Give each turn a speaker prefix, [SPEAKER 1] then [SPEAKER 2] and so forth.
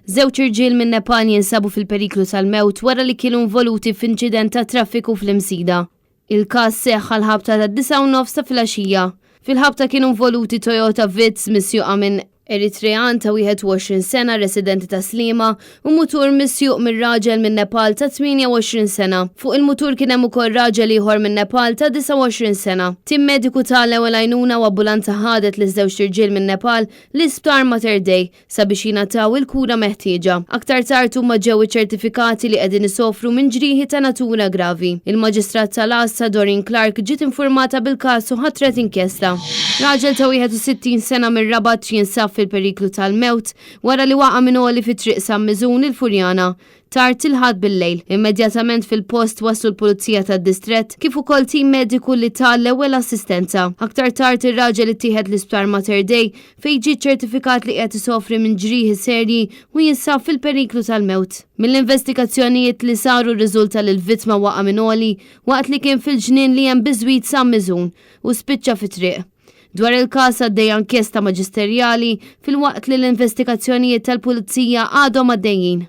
[SPEAKER 1] Żewġ irġiel minn Nepal jinsabu fil-periklu tal-mewt wara li kienu involuti f'inċident ta' traffiku fl-Imsida. Il-każ seħħ għall-ħabta tad-9:30 ta' filgħaxija. Fil-ħabta kienu involuti Toyota Vitz misjuqa minn Eritrean ta' 21 sena residenti ta' Sliema u mutur misjuq minn raġel minn Nepal ta' 28 sena. Fuq il-mutur kien hemm ukoll raġel ieħor minn Nepal ta' 29 sena. Tim mediku ta l-ewwel għajnuna u ambulanza ħadet liż-żewġt irġiel minn Nepal l-Isptar Mater Dei sabiex jingħataw il-kura meħtieġa. Aktar tard huma ġew iċċertifikati li qegħdin isofru minn ġrieħi ta' natura gravi. Il-Maġistrat tal-Għassa Doreen Clarke ġiet infurmata bil-każ u ħatret inkjesta. Raġel ta' 61 sena mir-Rabat jinsab fil-periklu tal-mewt wara li waqa' minn għoli fi Triq San Miżun il-Furjana tard il-Ħadd bil-lejl. Immedjatament fil-post waslu l-Pulizija tad-Distrett kif ukoll tim mediku li ta l-ewwel assistenza. Aktar tard ir-raġel ittieħed l-Isptar Mater Dei fejn ġie ċċertifikat li qiegħed isofri minn ġrieħi serji u jinsab fil-periklu tal-mewt. Mill-investigazzjonijiet li saru rriżulta li l-vittma waqa' minn għoli waqt li kien fil-ġnien li hemm biżwit San Miżun u spiċċa fit-triq. Dwar il-każ għaddejja inkjesta maġisterjali filwaqt li l-investigazzjonijiet tal-Pulizija għadhom għaddejjin.